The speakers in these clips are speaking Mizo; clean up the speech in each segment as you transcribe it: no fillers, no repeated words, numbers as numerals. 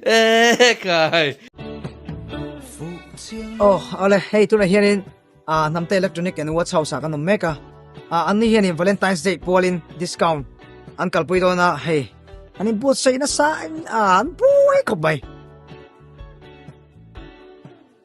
Ekhai. Aw awle hei tunah hianin ah hnamte electronic and watch house ah kan awm mek a ah anni hianin valentine's day pualin discount an kalpui dawn a hei an inbuatsaih nasa in ah an buai khawp mai.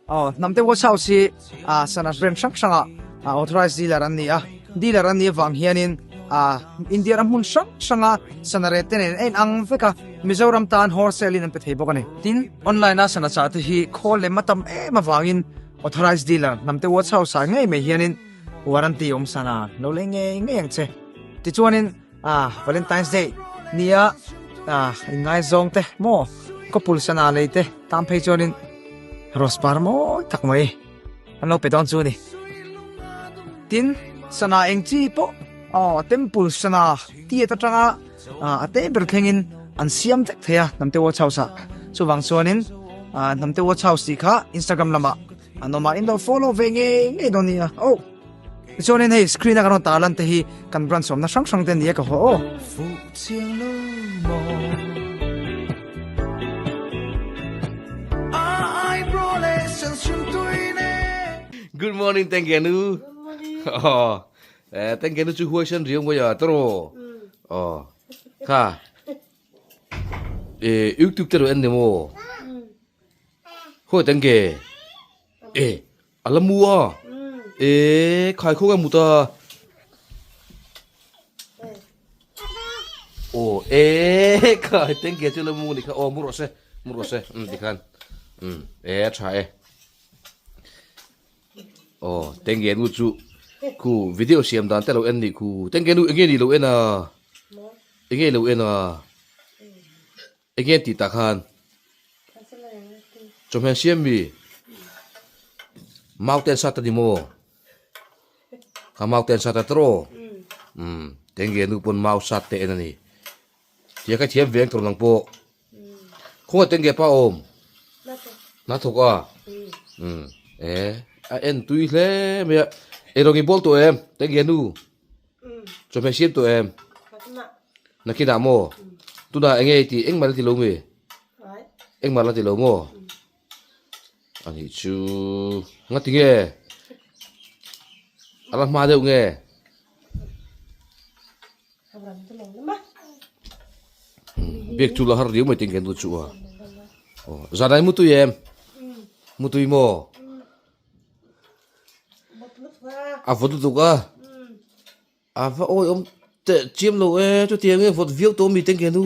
Aw, Hnamte Watch House hi ah sana brand hrang hrangah ah authorized dealer an ni a, dealer an nih avang hianin ah India ram hmun hrang hranga sana rate te nen a inang vek a, Mizoram tan wholesale in an pe thei bawk a ni. Tin, online a sana chah te hi khawl lem a tam em avangin authorized dealer Hnamte Watch House ah ngei mai hianin warranty awm sana lo lei ngei ngei ang che. Tichuanin ah Valentine's Day nia ah inngaizawng te maw couple sana lei te tan phei chuanin Rose par mawi tak mai an lo pe dawn chu a ni. Tin, sana eng chi pawh aw temple sana tiat atanga a te ber thlengin an siam vek thei a Hnamte Watch House ah. Chuvang chuanin Hnamte Watch House tih kha Instagram lamah an awm a, in lo follow ve ngei ngei dawn nia. Aw tichuanin hei screen a kan rawn tar lan te hi kan branch awmna hrang hrang te a ni a ka haw aw. Good morning thank you nu. Oh. Eh thank you nu chu huai san riang boya tro. Oh. Kha. Eh YouTube te ro en ne mo. Hoi thank you. Eh ala mu a. Eh khai kho ka mu ta. Aw e khai tengge chu la mu ni kha aw mu rawh se mu rawh se um tikhan um e a tha e aw tengge nu chu khu video siam dan te lo en ni khu tengge nu enge ni lo en a enge lo en a enge ti tak khan chawhmeh siam mi mau ten sa ta ni maw. Ka mau ten sat a tawh umm tenge nu pawn mau sat te en a ni tia ka thiam veng tawh nang pawh khawngaih tenge pa awm hna thawk a umm e a en tui hle mai a eirawng i bawl tawh em tenge nu chawhmeh siam tawh em nakinah maw tunah enge i tih engmah la ti lo mi engmah la ti lo maw. Ani chu ngati nge a la hma deuh nge biak chu la har riau mai teng chu a aw zanai mutui em mutui maw a vawt lutuk a A va awi awm teh chiam lo e chutiang nge vawt viau tawh mi teng ke nu.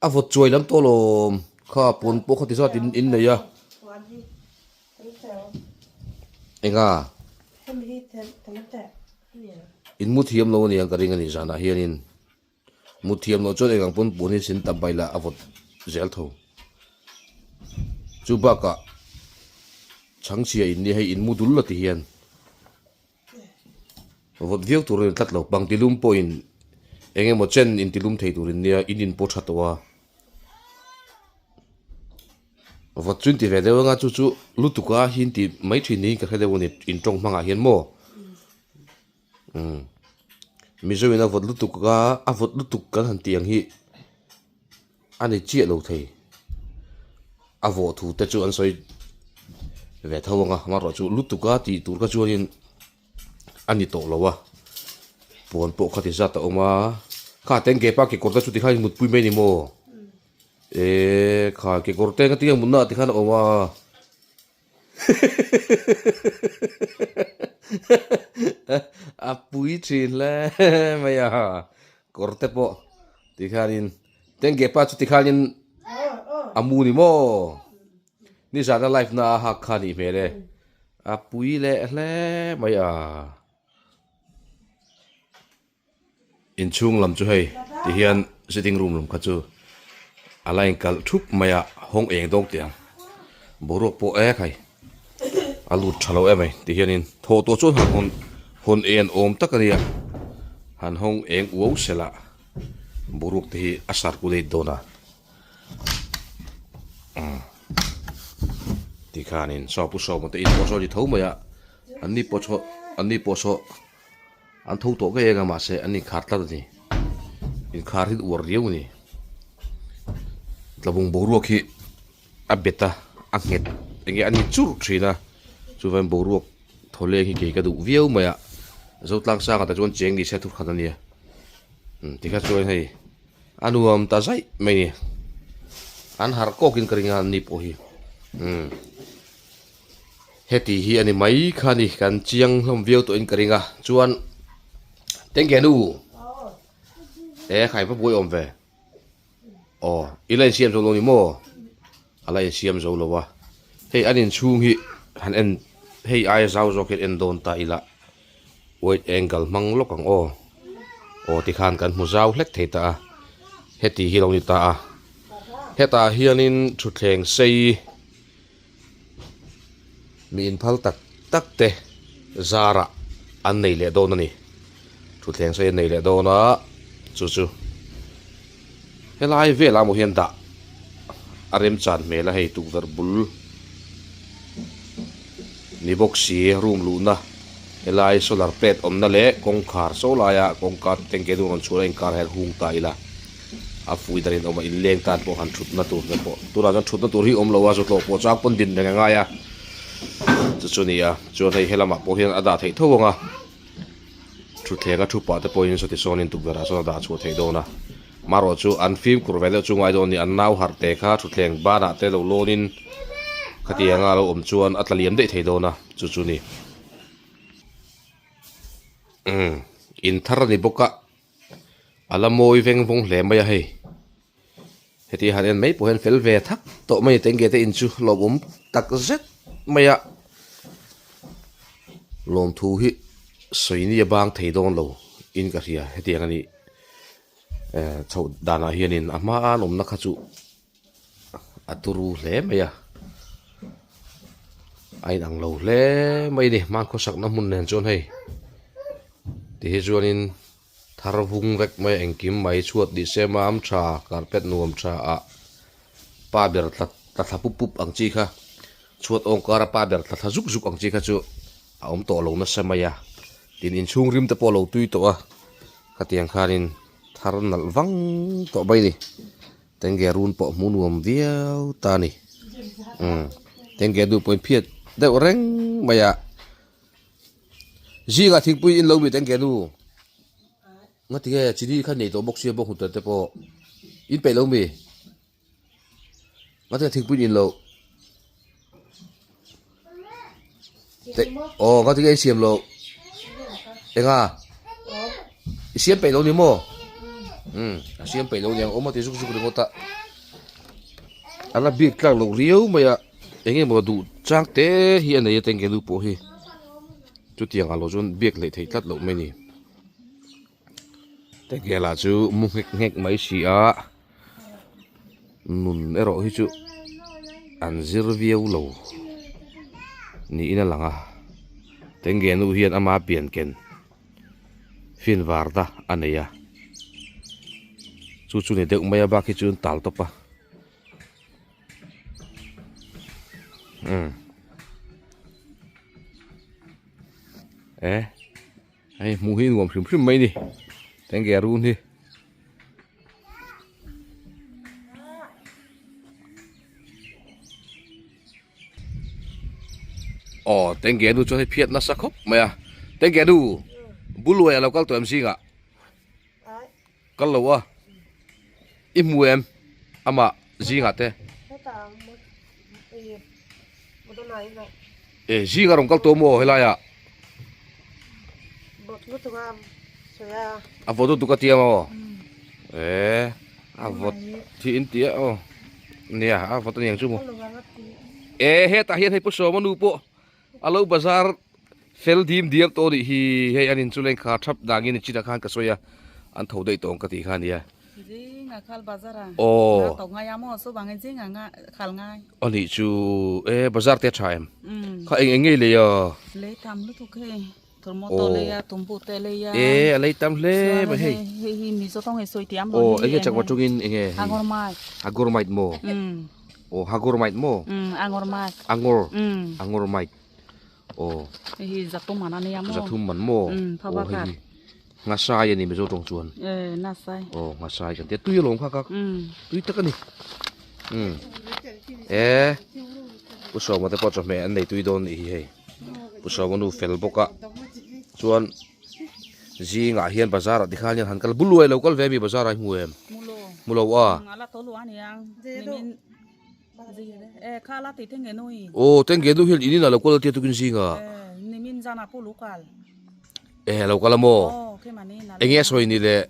A vawt chuai lam tawh lawm kha pawn pawh kha ti zat in in nei a. Enga? In mu thiam lo aniang ka ring a ni zanah hianin mu thiam loh chuan engang pawn pawn hi sin tam bai lah a vawt zel tho. Chu bakah chhangchhia in nia hei in mu dul la ti hian. Vawt viau tur a ni tlat lo, pangtilum pawhin eng emaw chen intilum thei tur in nia in in pawh tha tawh a, vawt chu inti ve deuh anga chu chu lutuk a hi inti mai thin niin ka hre deuh a ni in tawng hmangah hian maw umm Mizo in a vawt lutuk a a vawt lutuk kan han tih ang hi a ni chiah lo thei a vawh thu te chu an sawi ve tho ang a amaherawh chu lutuk a tih tur kha chuanin a ni tawh lo a puan pawh kha ti zat a awm a kha tengge pa kekawr te chu tikhan in mutpui mai a ni maw ehh kha kekawr te engtin nge mutna ah tikhan a awm a. A pui thin hle mai a kawr te pawh tikhanin tengge pa chu tikhanin a mu ni maw nizana live na a hak kha nih hmel e a pui leh hle mai a. Inchhung lam chu hei ti hian sitting room lam kha chu a la inkalh thup mai a hawng eng dawk teh ang boruak pawh ek hei a lut tha lo em mai ti hianin thawh tawh chuan han hawn hawn en awm tak a nia han hawng eng uau sela boruak te hi a circulate dawn a umm tikhanin saw pu sawma te in pawh saw a ni tho mai a an ni pawh saw an ni pawh saw. An tho tawh ngei eng a mahse an inkhar tlat a ni. Inkhar hi uar riau a ni. Tlabung boruak hi a bet a, a nghet eng nge a ni churh thin a, chuvangin boruak thaw leng hi kei ka duh viau mai a, Zotlang sangah te chuan cheng ni se thu khat a nia. Tikha chuan hei a nuam ta zaih mai ni. An harh kawkin ka ring a an ni pawh hi. Umm. Heti hi a ni mai kha ni kan chiang hlawm viau tawhin ka ring a chuan tengke nu e khai va buai awm ve aw i la insiam zo lo ni maw a la insiam zo lo a hei an inchhung hi han en hei aia zau zawk hian en dawn ta ila wide angle hmang lawk ang aw aw tikhan kan hmu zau hlek thei ta a heti hi lo ni ta a hetah hianin thutthleng sei. Mi inphal tak tak te zarah an nei leh dawn a ni. Thutthleng sawi an nei leh dawn a, chu chu helai velah maw hian dah a remchan hmel a hei tukverh bul ni bawk si room luhna helai solar plate awmna leh kawngkhar saw laia kawngka tengke dun rawn chhuah a inkar hian hung ta ila. A fui dan in awm a inleng tan pawh han thutna tur te pawh tunah chuan thutna tur hi awm lo a zawthlawh pawh chang pawn din reng a ngai a chu chu a ni a chuan hei helamah pawh hian a dah theih tho ang a thutthleng a thu pah te pawhin sawti sawnin tukverh ah sawn a dah chhuah theih dawn a marawh chu an fimkhur ve deuh chu ngai dawn a ni an nau harh te kha thutthleng banah te lo lawnin khatianga a lo awm chuan a tla liam daih thei dawn a chu chu a ni umm in thar a ni bawk a. A la mawi veng vawng hle mai a hei. Heti han en mai pawh hian fel ve thak tawh mai a tengge te in chu lawmawm tak zet mai a. Lawmthu hi sawi ni a bang thei dawn lo in ka hria hetiang a nih eh chhoh danah hianin a hma an awmna kha chu a turu hle mai a. A inang lo hle mai a ni hmankhawsakna hmun nen chuan hei ti hi chuanin thar vung vek mai a engkim mai chhuat ni se mam tha carpet nuam tha ah pa ber tla tla thla pup pup ang chi kha chhuat awng kara pa ber tla thla zuk zuk ang chi kha chu a awm tawh lo nasa mai a tin inchhung rim te pawh a lo tui tawh a khatiang khanin thar nalh vang tawh mai a ni. Tengge run pawh hmu nuam viau ta a ni. Umm tengge duh pawhin phiat deuh reng mai a. Zingah thingpui in lo mi tengge nu. Nga tinge chini kha nei tawh bawk sia bawk hmu te pawh in peih lo mi. Nga tinge thingpui in lo. Te aw nga tinge i siam lo. Enga i siam peih lo ni maw? Umm a siam peih lo niang awm a ti zuk zuk ringawt a. A la bik tlak loh riau mai a eng emaw duh chang te hi a nei a tengke nu pawh hi chutiang ah lo chuan biak hleih theih tlat loh mai a ni. Tengke lah chu mu nghek nghek mai si a. Nun erawh hi chu an zir viau lo niin a lang a tengge nu hian ama pian ken fin var ta a nei a chu chu ni deuh mai a bak hi chu an tal tawp a umm e. Hei hmuh hi nuam hrim hrim mai ni tengge run hi. Aw tengge nu chuan hei phiat nasa khawp mai a tengge nu buluai a lo kal tawh em zingah kal lo a i hmu em amah zingah te e zingah rawn kal tawh maw helai ah a vawt lutuk a tia maw e a vawt thi in tia aw nia a vawt aniang chu maw e hetah hian hei pu sawma nu pawh A lo bazar fel dim diam tawh anih hi, hei an inchu leng kha thap dangin chinah khan ka sawi a, an tho daih tawh ang ka tih kha ania. Zing a khal bazar a, Aw. nga tawk ngai a maw chu vangin zing a nga khal ngai. Anih chu e bazar te a tha em? Kha eng eng ngei lei a? Lei tam lutuk hei, tomato lei a, tumbu te lei a. E a lei tam hle mai hei. Hei hi mizo tawng hi sawi tiam lo hi. Aw enge chakma tawngin enge hei? Hangor mai. Hagor mait maw? Aw hagor mait maw? Angor mait. Angor. Angor mait. Aw. Hei hi zathum man ania maw? Zathum man maw? Aw hei hi. Nghasai a ni Mizo tawng chuan. E, nghasai. Aw, nghasai kan tia. Tui alawm kha kak. Tui tak a ni. Umm. E, Pu Sawma te pawh chawhmeh an nei tui dawn nih hi hei. Pu Sawma nu fel bawk a. Chuan zingah hian bazar ah tikhan hian han kal buluai lo kal ve ami bazar ah i hmu em? Hmu lo. Hmu lo a. Ala tawh luah a niang. Nimin E kha la ti tenge nui. Aw tenge nu hian in inah lo kal a tia tukin zingah. E nimin zanah pawh lo kal. E lo kal a maw? Aw khe mani na. Enge a sawi ni le?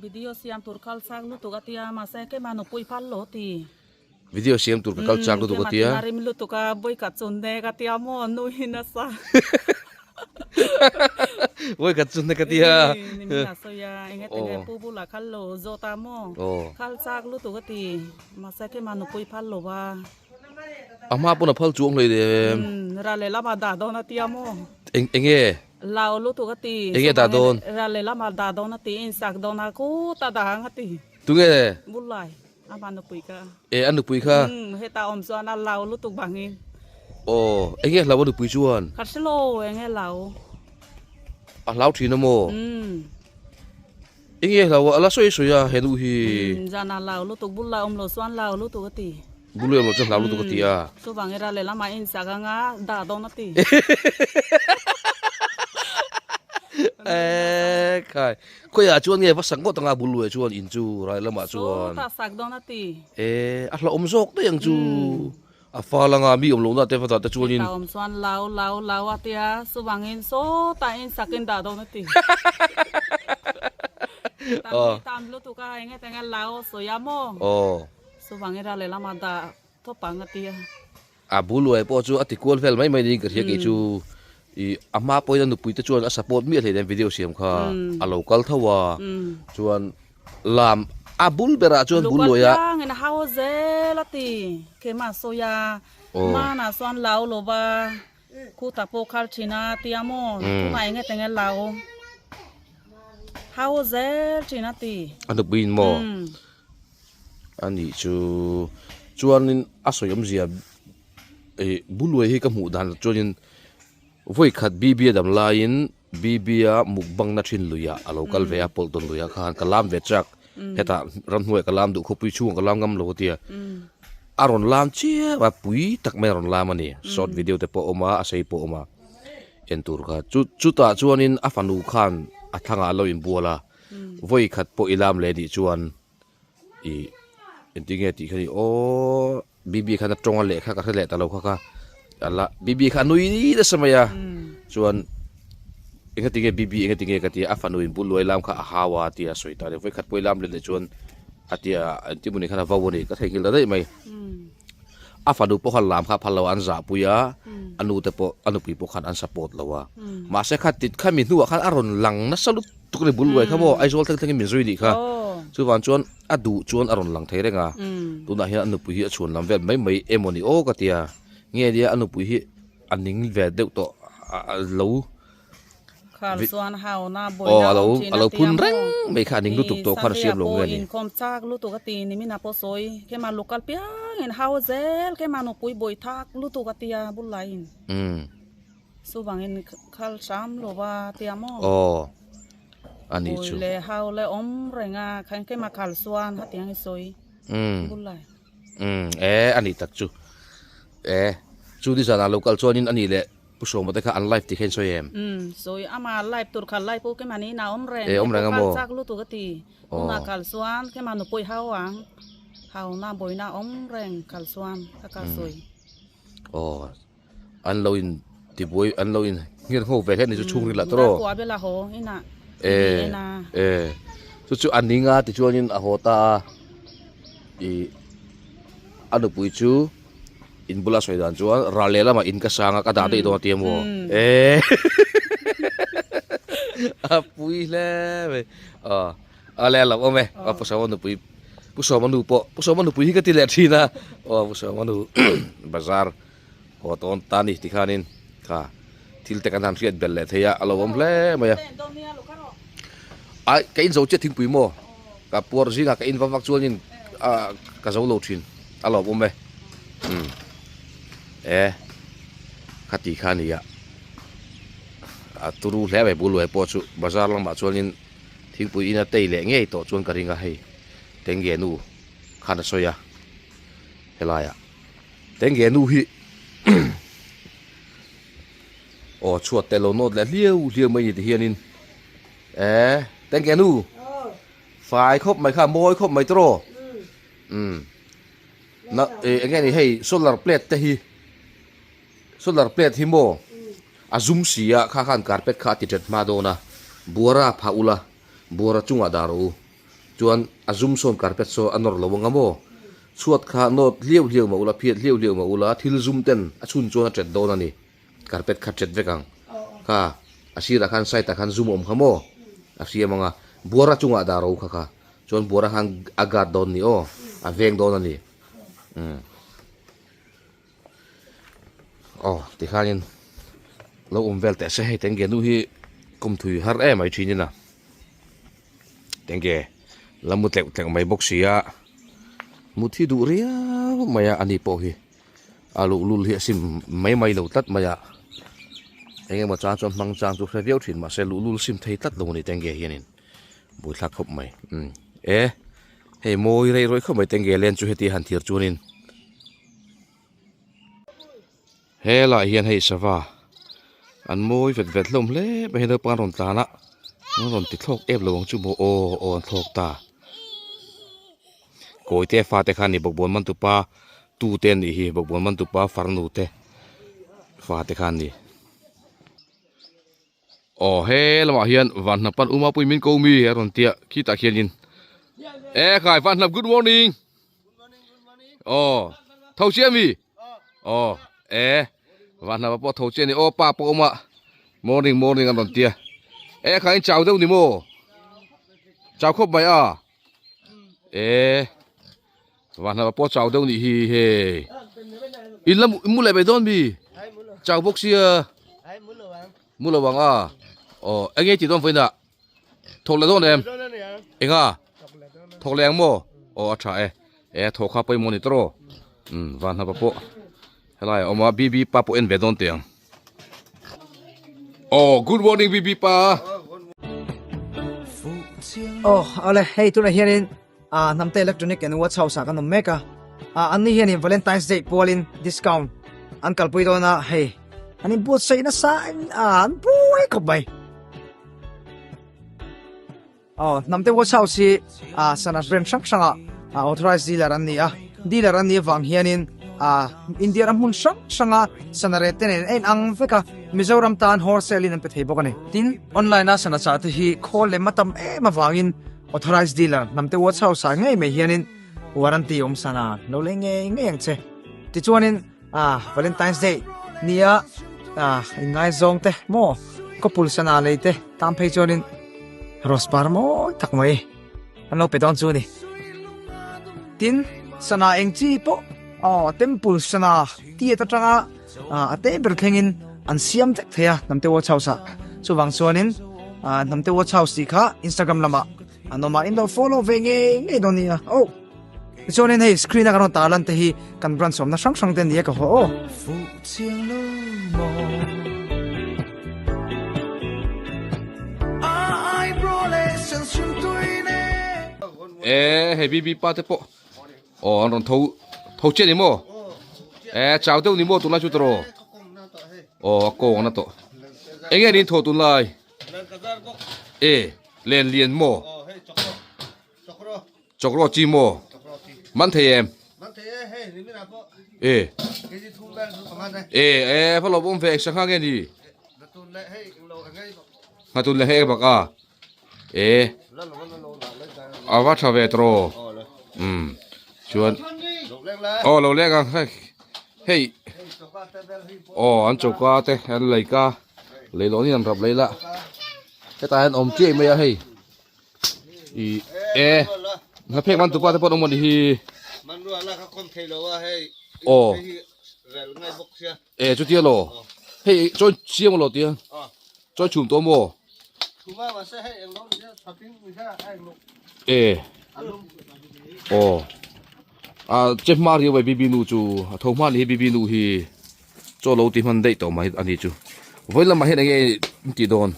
Video siam tur kal chak lutuk a tia mahse ke mah nupui phal lo ti. Video siam tur ka kal chak lutuk a tia. Ke mah rim lutuk a bawi ka chun nek a tia maw nui nasa. Bawi ka chun nek a tia. Nimin a sawi a enge tenge pu bulah khal lo zawt a maw? Khal chak lutuk a ti. Mahse ke mah nupui phal lo va. A hma pawn a phal chuang hlei em. Ra leh lamah dah dawn a tia maw? Eng enge? Lau lutuk a ti. Enge dah dawn? Ra leh lamah dah dawn a ti, insak dawn a kut a dah ang a ti. Tunge? Bulai, a mah nupui kha. E, a nupui kha? Umm, heta awm chuan a lau lutuk bangin. Aw, enge hlau a nupui chuan? Ka hre lo, enge hlau. A hlau thin a maw? Umm. Enge hlau a, a la sawi sawi a he nu hi. Umm, zan a hlau lutuk, bul la awm lo chuan hlau lutuk a ti. Bul la awm lo chuan hlau lutuk a ti a. Chuvang era lehlamah insak anga dah dawn a ti. Eee khai, khawiah chuan nge va sak ngawt anga bul luai chuan in chu rai lamah chuan. Sawtah sak dawn a ti. Eee, a hlauhawm zawk daih ang chu. A fal anga mi awm lohna te va dah te chuanin. Heta awm chuan lau lau lau a tia, chuvangin sawtah in sakin dah dawn a ti. Tam hi tam lutuk a, enge tenge lau a sawi a maw? Aw. Chuvangin ral lehlamah dah thawp ang a tia. A bul uai pawh chu a ti kual vel mai mai niin ka hria kei chu i a hma pawhin a nupui te chuan a support miah hleinem video siam kha a lo kal tho a chuan lam a bul berah chuan bul uai a. Lukal piangin a hau zel a ti keimah sawi a hmanah chuan lau lo va khuta pawh khal thin a tia maw tunah enge tenge lau hau zel thin a ti. A nupuiin maw? A nih chu chuanin a sawi awmzia ih buluai hi ka hmuh dan chuanin vawi khat BB a dam laiin BB a mukbang na thin luiah a lo kal ve a pawlh tawn luiah khan ka lam ve chak hetah ramhnuaiah ka lam duh khawpui chhungah ka lam ngam lo a tia a rawn lam chiam a pui tak mai a rawn lam a ni short video te pawh a awm a a sei pawh a awm a en tur kha chu chutah chuanin a fanu khan a thlangah a lo inbual a vawi khat pawh i lam leh nih chuan. Ih engtin nge tih kha ni aw BB khan a tawng a leh kha ka hre leh ta lo kha kha ala BB kha a nui nasa mai a chuan engati nge BB engati nge ka tia a fanu in bul luai lam kha a hau a tia sawi ta a ni vawikhat pawh i lam let leh chuan a tia engtin mawni khan a vau a ni ka theihnghilh ta daih mai a fanu pawh khan lam kha a phal lo a an zahpui a a nu te pawh a nupui pawh khan an support lo a mahse kha tit kha mi hnuah khan a rawn lang nasa lutuk. Tukni bul luai kha maw Aizawl thleng thlengin min zui nih kha. Chuvang chuan a duh chuan a rawn lang thei reng a. Tunah hian a nupui hi a chhuan lam vel mai mai emaw ni aw ka tia. Nge nia a nupui hi a ning ve deuh tawh a lo Khar chuan hauna bawina awm thin a lo phun reng mai kha a ning lutuk tawh khan a siam lo nge ni. Inkhawm chak lutuk a ti nimin a pawh sawi kema local piangin hau zel kema nupui bawi thak lutuk a tia bul laiin. Chuvangin khal hram lo va tia maw? Aw, a nih chu. Pui leh hau leh awm reng a, khain keimah khal chuan hetiang i sawi bul lai. Umm, e, a nih tak chu. E, chu nizanah lo kal chuanin a nih leh Pu Sawma te kha an live tih kha in sawi em? Umm, sawi ama live tur kha live pawh keimah niin a awm reng. E, awm reng a maw? Khal chak lutuk a ti. Tunah khal chuan keimah nupui hau ang, hauna bawina awm reng khal chuan ka kal sawi. Aw. An lo in tibuai an lo in nghir ngho ve hle ni chu chhung ri lah tawrh aw. E e chu chu a ning a tichuanin a haw ta a ih a nupui chu in bula sawi dan chuan ral leh lamah in ka sang a ka dah daih dawn a ti a maw e a pui hle mai aw. A le a lo awm e, aw Pu Sawma nupui, Pu Sawma nu pawh, Pu Sawma nupui hi ka ti leh thin a, aw Pu Sawma nu bazar haw tawn ta ni tikhanin kha thil te kan han hriat belh leh thei a, a lo awm hle mai a. Ai ka in zo chiah thingpui maw, ka puar zingah ka in vak vak chuanin a ka zo lo thin, a lo awm e, umm e khati kha a ni a. A turu hle mai bul luai pawh chu bazar lamah chuanin thingpui in a tei leh ngei tawh chuan ka ring a hei tenge nu khan a sawi a helaiah tenge nu hi aw chhuat te lo nawt leh hliau hliau mai ni ti hianin eh tenge nu fai khawp mai kha mawi khawp mai tawh umm na eng nge ni hei solar plate te hi. Solar plate hi maw a zum si a, kha khan carpet kha a ti ṭet hma dawn a, buara phah ula, buara chungah dah rawh u. Chuan a zum sawn carpet saw a nawr lo anga maw? Chhuat kha nawt hliau hliau mah ula, phiat hliau hliau mah ula, thil zum ten a chhun chuan a ṭet dawn a ni. Carpet kha ṭet vek ang. Kha a sirah khan side ah khan zum awm kha maw? A hriam anga, buara chungah dah rawh u kha kha. Chuan buara khan a guard dawn ni aw, a veng dawn a ni. Umm. Aw tikhanin lo awm vel teh se hei tenge nu hi kum thui har em mai thin in a tenge la mu tleuh tleuh mai bawk si a mut hi duh riau mai a ani pawh hi a luhlul hi a sim mai mai lo tlat mai a eng emaw chang chuan hmang chang chu hre viau thin mahse luhlul sim thei tlat lo a ni tenge hianin buaithlak khawp mai umm e hei mawi rei rawih khawp mai tenge len chu heti han thir chuanin. Helaiah hian hei sava an mawi vet vet hlawm hle mai hi naupang an rawn tlan a an rawn ti thlawk em lo ang chu maw aw aw an thlawk ta kawite fate kha a ni bawkbawn man tupa tu te an nih hi bawkbawn man tupa farnu te fate kha an ni. Aw he lamah hian vanhnap pan uma pui min ko mi a rawn tia khitah khianin e khai vanhnap good morning. Aw tho chiah mi aw e vanhnap pawh tho chiah a ni aw pa pawh awm a morning morning an rawn tia e kha in chau deuh ni maw chau khawp mai a e vanhnap pawh chau deuh nih hi hei in la mu leh mai dawn mi chau bawk sia mu lo ang a aw eng nge tih dawn vawiinah. Thawk leh dawn em? Enga? Thawk leh ang maw? Aw a tha e. E thawk kha pawimawh ni tawh. Um van hnapa pawh helai a awm a BB pa pawh en ve dawn teh ang. Aw good morning BB pa. Aw awle hei tunah hianin ah Hnamte Electronic and Watch House ah kan awm mek a. Ah anni hianin Valentine's Day pualin discount an kalpui dawn a hei an inbuatsaih nasa in ah an buai khawp mai. Aw, Hnamte Watch House hi ah sana brand hrang hrangah ah authorized dealer an ni a. Dealer an nih avang hianin ah India ram hmun hrang hranga sana rate te nen a inang vek a, Mizoram tan wholesale in an pe thei bawk a ni. Tin, online a sana chah te hi khawl lem a tam em avangin authorized dealer Hnamte Watch House ah ngei mai hianin warranty awm sana lo lei ngei ngei ang che. Tichuanin Ah, Valentine's Day nia ah inngaizawng te maw couple sana lei te tan phei chuanin rose par mawi tak mai an lo pe dawn chu a ni. Tin, sana eng chi pawh aw temple sana tiat atanga ah a te ber thlengin an siam vek thei a Hnamte Watch House ah. Chuvang chuanin ah Hnamte Watch House tih kha Instagram lamah an awm a, in lo follow ve ngei ngei dawn nia. Oh! Tichuanin hei screen a kan rawn tarlan te hi kan branch awmna hrang hrang te nia ka haw aw. E hei BB pa te pawh aw an rawn tho tho chiah ni maw e chau deuh ni maw tunlai chu tawh aw a kawng na tawh enge ni thaw tunlai e len lian maw. Chawkro chi maw? Man thei em? E. E e fa lo bawm ve ek sangha nge ni? Ngatun le hei bak a. E. Ava tha ve tro. Um. Chuan. Oh lo leng ang hei. Hei. Oh an choka te an leika. Leilawh ni an rap leila. Hetah hian awm chiai mai a hei. I e nga phek man tupa te pawh an awm a ni hi. Aw e chutia law hei chawi chiang lo tia chawi chhum tawh maw e aw a che hma riau mai bibi nu chu a tho hma ni hi bibi nu hi chaw lo ti hman daih tawh mai a ni chu. Vawi lamah hian enge in tih dawn?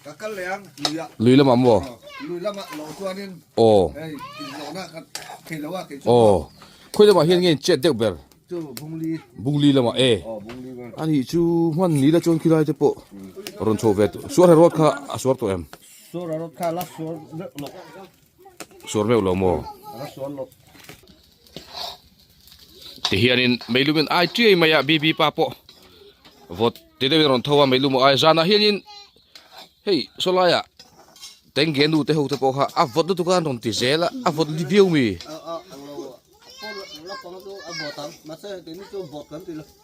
Ka kal leh ang lui ah. Lui lamah maw? Lui lamah loh chuanin Aw. hei inhlawhna ka thei lo a kei chu. Aw. Khawi lamah hian nge in chet deuh ber? Chu Bungli. Bungli lamah e. Aw Bungli ber. Ani chu hman ni la chuan khilai te pawh rawn chho ve tawh. Suar road kha a suar tawh em? Suar road kha la suar meuh lo. Suar meuh lo maw? La suar lo. Ti hianin meilumin ai tiai mai a BB pa pawh vawt ti deuhin rawn tho a meilum ai zanah hianin hei sawlaiah tenge nu te ho te pawh kha a vawt lutuk a an rawn ti zel a a vawt li viau mi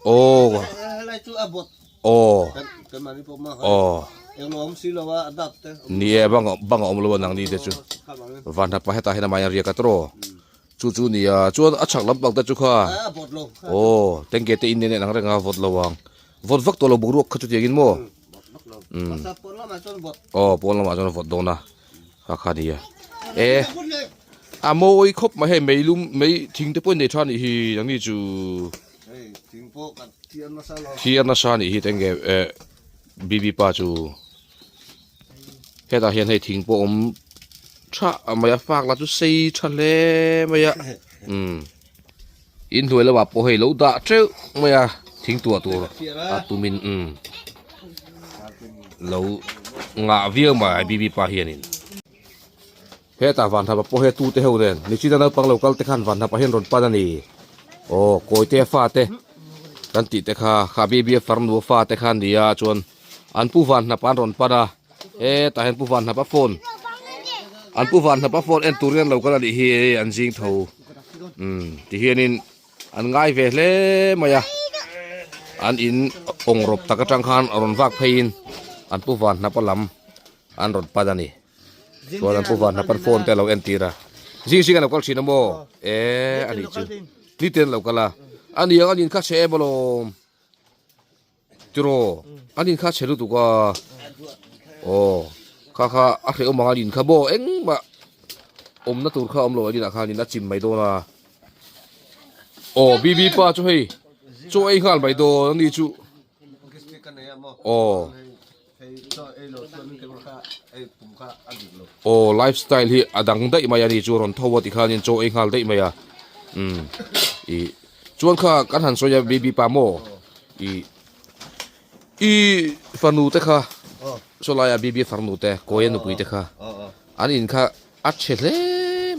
aw aw aw ni e bang bang a awm lo a nangni te chu vanhnapa hetah hian amah hian riak a tawrh aw. Chu chu nia chuan a chhak lampang te chu kha aw tengke te in nen ang reng a vawt lo ang vawt vak tawh lo boruak kha chutiang in maw umm aw pawn lamah chuan a vawt dawn a kha kha nia e a mawi khawp mai hei meilum mei thing te pawh in nei tha anih hi nangni chu thiar nasa anih hi tengke eh bibi pa chu. Hetah hian hei thing pawh awm tha mai a fak lah chu sei tha hle mai a umm inhnuai lamah pawh hei lo dah teuh mai a thing tuah tur a tumin umm lo ngah viau mai bibi pa hianin hetah vanthapa pawh hi a tute ho nen nichina naupang lo kal te khan vanthapa hian rawn pan a ni aw kawite a fate kan tih te kha kha bibi a farnu a fate kha a ni a chuan. An pu van hnap an rawn pan a, hetah hian pu van hnap a phone an pu van hnap a phone en tur hian lo kal a nih hi an zing tho umm ti hianin an ngai ve hle mai a an in awng rawp tak atang khan a rawn vak pheiin an pu van hnap a lam an rawn pan a ni chuan an pu van hnap an phone te a lo entir a zing zing an lo kal thin a maw e a nih chu niten a lo kal a a niang a nin kha chhe em alawm. Tiraw an in kha chhe lutuk a aw kha kha a hrehawm ang an in kha maw engmah awmna tur kha awm lo an inah khan in a chim mai dawn a aw BB pa chu hei chaw ei nghal mai dawn ani chu aw aw life style hi a dang daih mai ani chu rawn tho a tikhanin chaw ei nghal daih mai a umm ih chuan kha kan han sawi a baby pa maw ih i fanu te kha saw laia baby farnu te kawia nupui te kha an in kha a chhe hle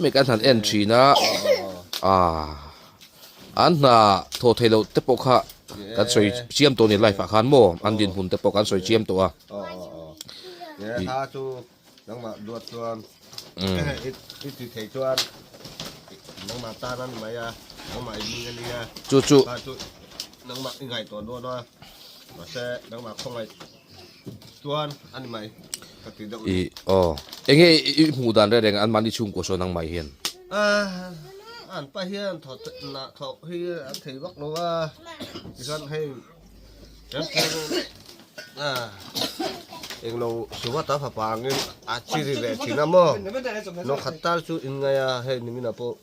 mai kan han en thin a ah an hna thawh theih loh te pawh kha kan sawi chiam tawh a ni life ah khan maw an dinhmun te pawh kan sawi chiam tawh a chu chu Ih aw enge i hmuh dan reng reng an mahni chhungkua sawn ang mai hian. An pa hian thawh nah thawh hi an thei vak lo a tikhan hei kan englo suva ta fapa angin a chiri ve thin a maw nawkhat tal chu in ngai a hei nimin ah pawh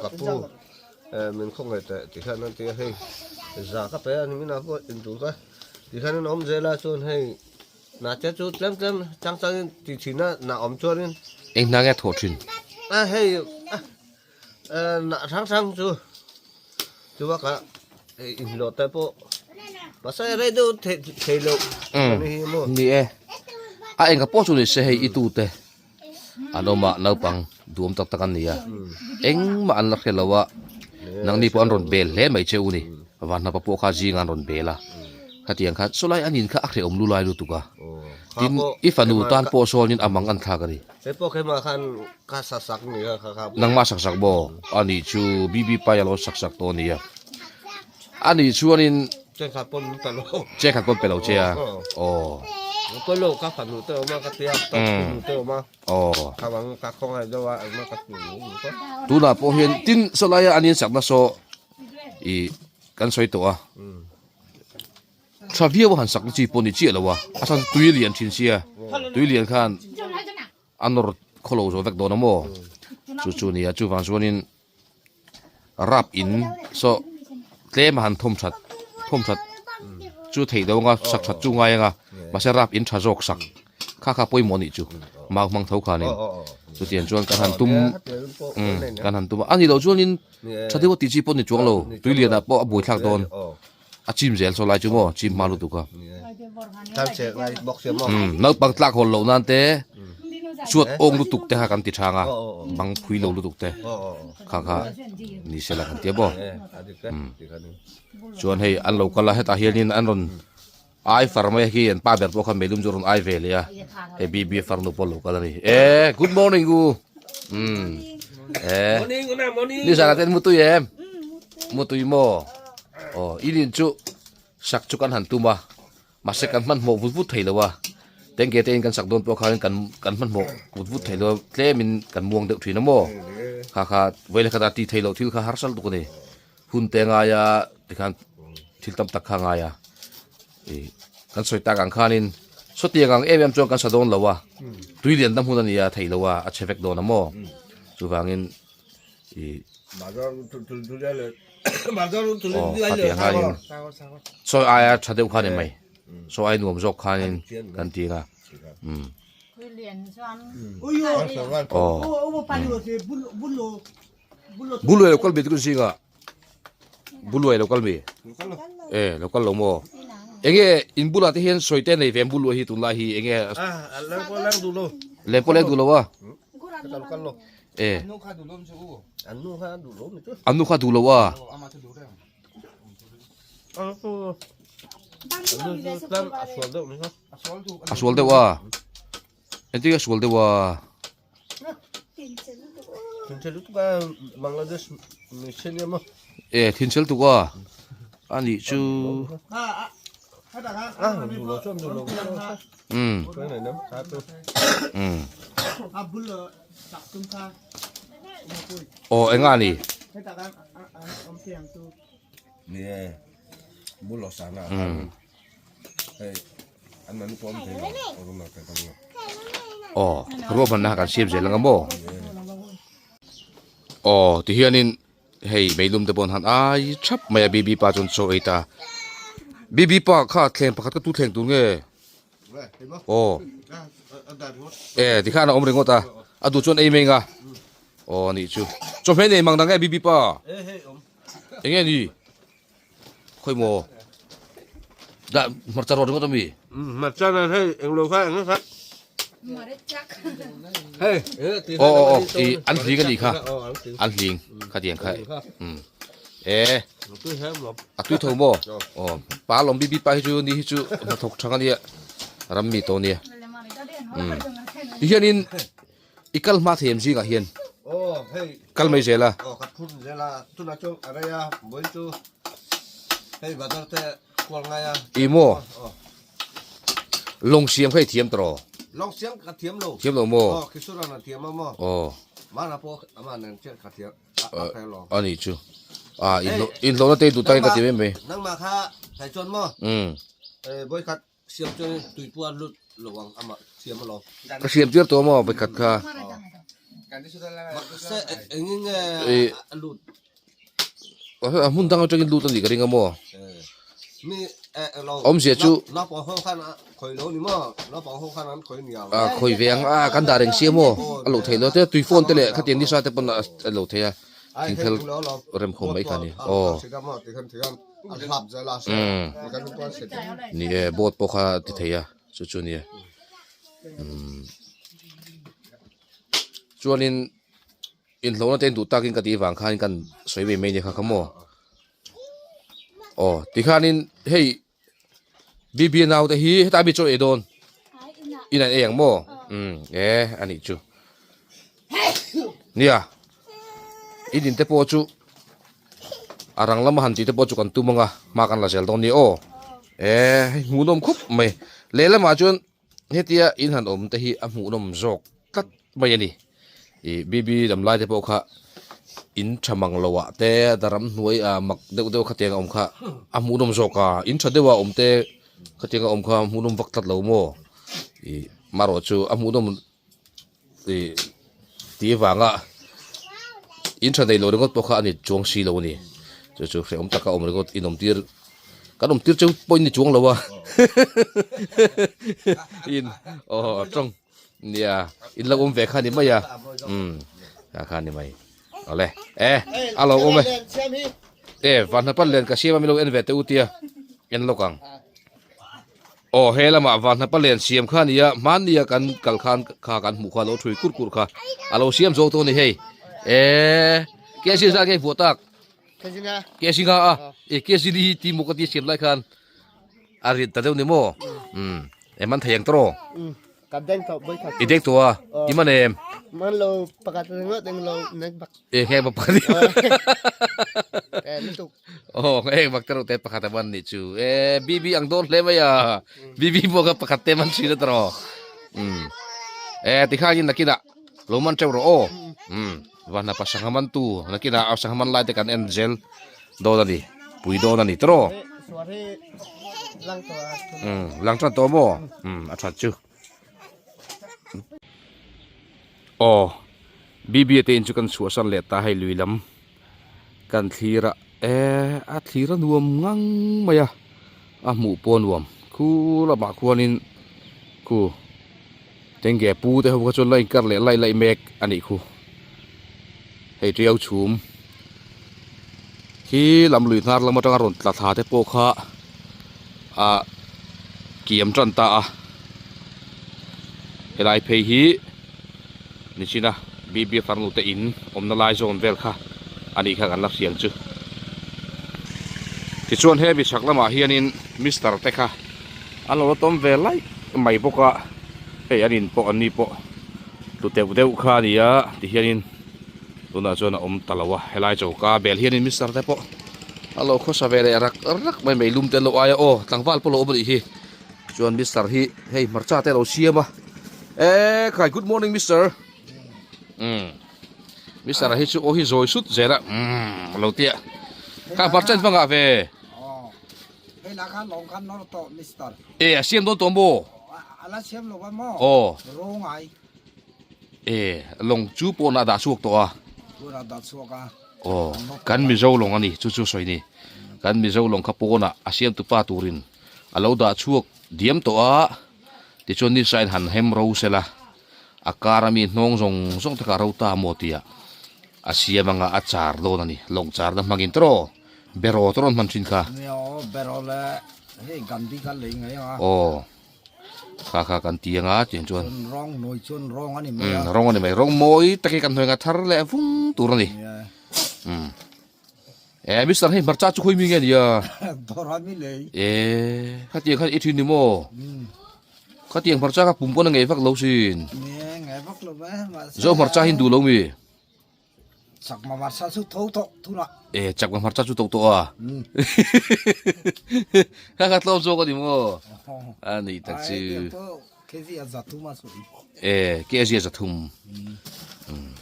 ka pu min khawngaih teh tikhan an ti a hei za ka pe a nimin ah pawh intur ka. Tikhian an awm zel a chuan hei hna te chu tlem tlem chang chang in ti thin a hna awm chuan in. Eng hna nge a thawh thin? A hei hna hrang hrang chu chu bakah hei inhlawh te pawh mahse rei deuh theih thei loh ani hi maw. Ni e a enga pawh chu ni se hei i tu te an awm a naupang duhawm tak tak an ni a engmah an la hre lo a nangni pawh an rawn bel hle mai che u ni vanhnapa pawh kha zingah an rawn bel a khatiang khan sawlai an in kha a hrehawm lu lai lutuk a tin i fanu tan pawh sawnin a mang an thlak a ni nangmah sak sak maw a nih chu BB pai a lo sak sak tawh a nia a nih chuanin Chengkhat pawn min pe lo. Chengkhat pawn pe lo che a. Aw. Pawi lo ka fanu te awm a ka tia ka fanu te awm a. Aw. Ka bang ka khawngaih deuh a engmah ka ti lo ka. Tunah pawh hian tin sawlaia an insakna saw i kan sawi tawh a. Tha viau a han sakna chi pawh ni chiah lo a. A chhan chu tui lian thin sia. Tui lian khan a nawr khawlo zo vek dawn a maw. Chu chu nia chuvang chuanin rap in saw tlem a han thawm that. Thawm that chu theih lo anga sak that chu ngai anga mahse rap in tha zawk sak kha kha pawimawh anih chu mau hmang tho khanin chutiang chuan kan han tum kan han tum a ani loh chuanin tha deuh a tih chi pawh ni chuang lo tui lianah pawh a buaithlak dawn a chim zel saw lai chu maw chim hma lutuk a naupang tlak hawl loh nan te chuat awng lutuk te kha kan ti thang a bang phui lo lutuk te kha kha ni sela kan tia maw. Chuan hei an lo kal a hetah hianin an rawn ai far mai a khi an pa ber pawh kha meilum chu a rawn ai ve leh a hei BB farnu pawh a lo kal a ni e good morning u umm e nizan ah te an mutui em mutui maw aw i nin chu sak chu kan han tum a mahse kan hmanhmawh vut vut thei lo a tengge te in kan sak dawn pawh khan kan kan hmanhmawh vut vut thei lo a tlem in kan muang deuh thin a maw kha kha vawileh khat ah tih theih loh thil kha harsal lutuk a ni. Hun te ngai a tikhan thil tam tak kha a ngai a ih kan sawi tak ang khanin sawtiang ang em em chuan kan sa dawn lo a tui lian na hmun a nia theih lo a a chhe vek dawn a maw chuvangin ih aw khatiang khanin sawi aia tha deuh kha a ni mai sawi ai nuam zawk khanin kan ti ang a umm. Aw. Buluai lo kal mi te kun zinga Buluai lo kal mi e lo kal lo maw enge in bulah te hian sawi te nei ve Buluai hi tunlai hi enge leng pawh leng duh lo a e an nu kha duh lo a a sual deuh a engtin nge a sual deuh a. E thinchel tuk a a nih chu um um aw enga ni um. Aw ruahmanna kan siam zel anga maw aw ti hianin hei meilum te pawh an han ai thap mai a bibi pa chuan chaw ei ta bibi pa kha thleng pakhat ka tu thleng tur nge aw e tikhan a awm ringawt a a duh chuan ei mai anga aw anih chu chawhmeh nei mang dang nge bibi pa eng nge ni. Khawi maw? Dah hmarcha rawt ringawt ami? Hmarcha nan hei englo kha eng kha. Hei Oh oh oh i an hling ani kha. An hling kha tiang kha. Um. E. A tui tho maw? Oh pa lawm bibi pa hi chu ni hi chu hnathawk thang ania. Ram mi to nia. Um. Ti hianin I kal hma thei em zingah hian? Aw hei. Kal mai zel a. Aw ka phun zel a tunah chuan a rei a vawiin chu hei bazar te kual ngai a. I maw? Lawng siam kha i thiam tawh? Lawng siam ka thiam lo. Thiam lo maw? Aw Kishore-a'n a thiam a maw? Aw. Mana pawh amah nen chiah ka thiam a a lo. A nih chu. Ah inhlawhna te i duh takin ka ti mai mai. Nangmah kha thei chuan maw? Umm. Vawikhat Siam chuan tui pawh a lut lo ang amah siam alawm. Ka siam tir tawh maw vawikhat kha. Mahse engin nge a lut? A hmun dang atangin lut a nih ka ring a maw? Mi lo. Awmzia chu. Naupang ho khan a khawi lo ni maw? Naupang ho khan an khawi niang. A khawi ve ang a kan dah reng sia maw? A loh theih lo te tui phone te leh khatiang nisa te pawn a lo thei a. Thingthel rem khawm mai kha a ni. Aw. Umm ni e boat pawh kha a ti thei a chu chu nia umm chuanin inhlawhna te induh takin ka tih vang khan kan sawi mai mai nia kha kha maw aw tikhanin hei BB naute hi heta mi chaw ei dawn in an ei ang maw umm e anih chu nia in in te pawh chu a rang lama han tih te pawh chu kan tum anga hma kan la zel dawn nia aw e hei hmuhnawm khawp mai lehlamah chuan hetia in han awm te hi a hmuhnawm zawk tlat mai a ni ih BB dam lai te pawh kha in tha mang lo ah te daram hnuai ah mak deuh deuh khatiang a awm kha a hmuhnawm zawk a in tha deuh a awm te khatiang a awm kha a hmuhnawm vak tlat lo maw ih marawh chu a hmuhnawm ih tih avanga in tha neilo ringawt pawh kha a ni chuang si lo a ni chu chu hrehawm taka awm ringawt inawm tir. Kan awm tir cheu pawh in ni chuang lo a. In aw tawng nia in lo awm ve kha ni mai a. Um kha kha ni mai. Awle e a lo awm e. E vanhnapa len ka siam a mi lo en ve teh u tia en lawk ang. Aw he lamah vanhnapa len siam kha nia hmannia kan kal khan kha kan hmuh kha lo thui kur kur kha a lo siam zawk tawh a ni hei. E ke sin zat nge vuah tak. Ke singa a e ke sini hi ti maw ka ti siam lai khan a rit ta deuh ni maw um e man thei ang tawh ka deng tawh boi khat i deng tawh a i man em man lo pakhat ringawt eng lo nek bak e heng bak pakhat e lutuk oh heng bak te te pakhat a man ni chu e bibi ang dawn hle mai a bibi pawh kha pakhat te man thin a tawh um e tikhan in nakinah lo man teuh rawh aw um Vanhna pa sangha man tu nakinah a sangha man lai te kan en zel dawn a ni pui dawn a ni tawh umm lang tan tawh maw umm a that chu aw bb te in chu kan chhuah san leh ta hei lui lam kan thlir a e a thlir a nuam ngang mai a a hmuh pawh a nuam khu lamah khuanin khu. Tengge pu te ho kha chuan la inkar leh laih laih mek a nih khu. Hei tiau chhum khi lam lui hnar lam atanga rawn tla thla te pawh kha ah kiam tan ta a. Helai phei hi nichina BB farnu te in awmna lai zawn vel kha a nih kha kan la hriang chu. Tichuan hemi chhak lamah hianin Mister te kha. An lo la tawm ve laih mai bawk a, hei an in pawh an ni pawh tlu deuh deuh kha a ni a tihianin tunah chuan a awm ta lo a, helai choka bel hianin mister te pawh a lo khawsa ve leh rak rak mai mai lum te an lo ai a aw tlangval pawh a lo awm a nih hi chuan mister hi hei hmarcha te a lo siam a e khai good morning mister umm mister hi chu aw hi zawi sut zel a umm a lo tia kha hmarcha in hmangah ve. Hei lah khan lawng khan nawr tawh Mister. E a siam dawn tawh maw? A la siam lo va maw? Aw. Ro ngai. E lawng chu pawn a dah chhuak tawh a. Pawn a dah chhuak a. Aw kan Mizo lawng a ni chu chu sawi ni. Kan Mizo lawng kha pawn ah a siam tupa turin a lo dah chhuak diam tawh a. Tichuan ni sain han hem ro sela a kar a mi hnawng zawng zawng te kha a ro ta maw tia a siam anga a char dawn a ni. Lawng char na hmangin tawh. Beraw te rawn hman thin kha. Nia aw beraw le hei Gandhi kha lei ngei anga. Aw kha kha kan ti anga tiang chuan. Chuan rawng nawi chuan rawng a ni mai a. Um rawng a ni mai rawng mawi tak hi kan hnuai nga thar leh vung tur a ni. Um e mister hei hmarcha chu khawi mi nge nia. Dawrah mi lei. E khatiang khan i thin ni maw. Khatiang hmarcha kha pum pawn a ngei vak lo sin. Nia ngei vak lo ve mahse. Zo hmarcha hi in duh lo mi. Chakma hmarcha chu tho tawh thun a. E chakma hmarcha chu to tawh a. Kha kha tlawm zawk a ni maw? A ni tak chu. KG a zathum a sawi. E KG a zathum.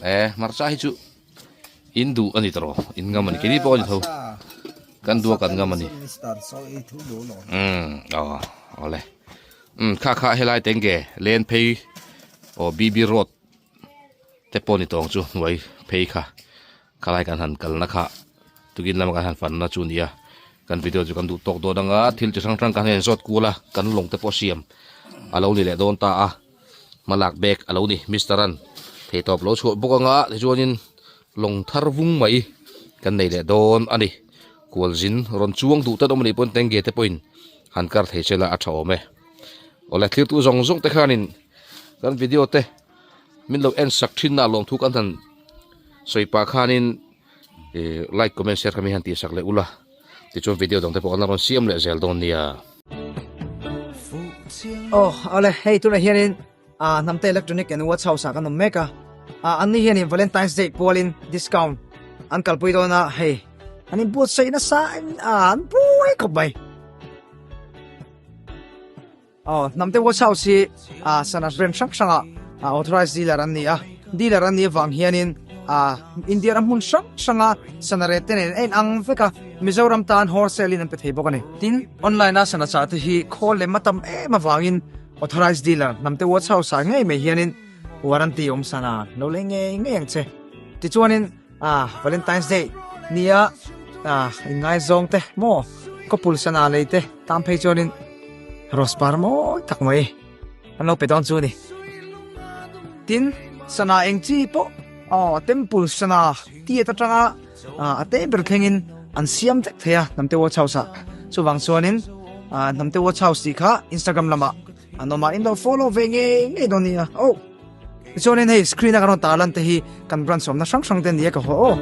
E hmarcha hi chu in duh a ni tawh in ngam a ni keini pawh a ni tho. Kan duh a kan ngam a ni. Um aw awle. Um kha kha helai tenge len phei aw BB road te pawh ni tawng chu hnuai phei kha khalai kan han kalna kha tukin lama kan han fanna chu a ni a kan video chu kan duh tawk dawn anga thil chi hrang hrang kan han inzawt kual a kan lawng te pawh siam a lo ni leh dawn ta a hmalak bag a lo ni mister an theihtawp lo chhuah bawk anga tichuanin lawng thar vung mai kan nei leh dawn a ni kualzin rawn chuang duh te an awm a nih pawhin tenge te pawhin han kar thei se la a tha awm e awle thirtu zawng zawng te khanin kan video te min lo en sak thin na lawmthu kan han sawi pah khanin ih like comment share kha mi han tih sak leh ula tichuan video dang te pawh kan la rawn siam leh zel dawn nia. Aw awle hei tunah hianin ah hnamte electronic and watch house ah kan awm mek a ah anni hianin valentine's day pualin discount an kalpui dawn a hei an inbuatsaih nasa in ah an buai khawp mai. Aw, Hnamte Watch House hi ah sana brand hrang hrangah ah authorized dealer an ni a. Dealer an nih avang hianin ah India ram hmun hrang hranga sana rate te nen a inang vek a, Mizoram tan wholesale in an pe thei bawk a ni. Tin, online a sana chah te hi khawl lem a tam em avangin authorized dealer Hnamte Watch House ah ngei mai hianin warranty awm sana lo lei ngei ngei ang che. Tichuanin ah Valentine's Day nia ah inngaizawng te maw? Couple sana lei te tan phei chuanin rose par mawi tak mai an lo pe dawn chu a ni. Tin, sana eng chi pawh aw temple sana tiat atanga a te ber thlengin an siam vek thei a Hnamte Watch House ah. Chuvang chuanin Hnamte Watch House tih kha Instagram lamah an awm a, in lo follow ve ngei ngei dawn nia. Aw tichuanin hei screen a kan rawn tarlan te hi kan branch awmna hrang hrang te nia ka haw aw.